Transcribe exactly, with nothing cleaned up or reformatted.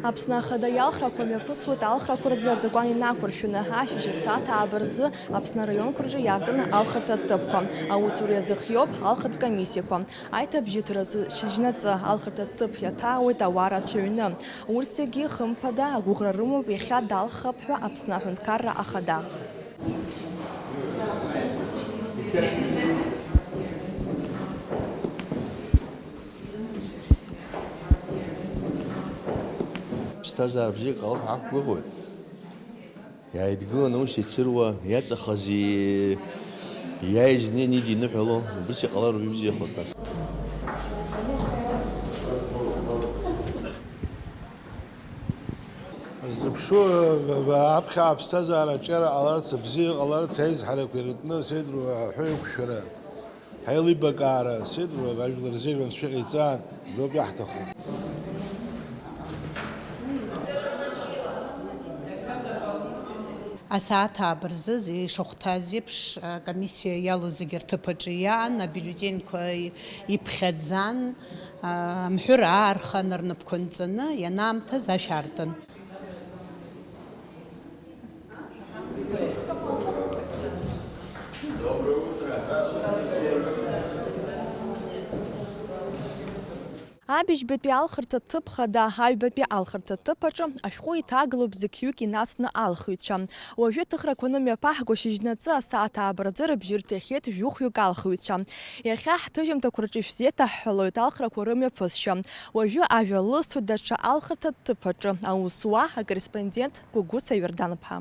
Аԥсны Ахада иалхрақәа мҩаԥысуеит алхрақәа рзы азакәан инақәыршәаны, ашьыжь асааҭ ааба рзы Аԥсны араионқәа рҿы иаартын алхырҭа ҭыԥқәа. Аусура иазыхиоуп алхратә комиссиақәа. Аиҭабжьыҭра азы шьыжьнаҵы алхырҭа ҭыԥ иаҭаауеит ауаа рацәаҩны. Урҭ зегьы, хымԥада, агәыӷра рымоуп иахьа далххап ҳәа Аԥсны Аҳәынҭқарра Ахада. Ԥсҭазаара бзиак ҟалап ҳақәгәыӷуеит. Иааидгыланы ус ицыруа, иаҵахаз и-, иааиз днеины идиныҳәало, убыс иҟалароуп ибзиахо, нас. Ззыԥшу, аԥхьа аԥсҭазаара аҿиара ҟаларц, абзиа ҟаларц, аизҳарақәа ирытәны, сеидру аҳәеиқәшәара, ҳаилибакаара, сеидру ажәлар рзеиӷьу анцәа иҟаиҵаан, убриоуп иаҳҭаху. Асааҭ ааба рзы ишахәҭаз еиԥш, акомиссиа иалоу зегьы рҭыԥ аҿы иаан, абиуллетеньқәа иԥхьаӡан, амҳәыр аархан, рнапқәа нҵаны, ианаамҭаз ашә аартын. Абыжьбатәи алхырҭа ҭыԥ хада, аҩбатәи алхырҭа ҭыԥ аҿы ашәҟәы иҭагалоуп зқьҩык инасны алхыҩцәа. Уажәы ҭыхрақәа нымҩаԥаҳго шьыжьнаҵы асааҭ ааба рзы рыбжьы рҭахьеит жәохәҩык алхыҩцәа. Иахьа ҳҭыжьымҭақәа рҿы ишәзеиҭаҳҳәалоит алхрақәа рымҩаԥысшьа. Уажәы ажәа лысҭоит даҽа алхырҭа ҭыԥ аҿы аусуа, акорреспондент Гәыгәыса Иордан-ԥҳа.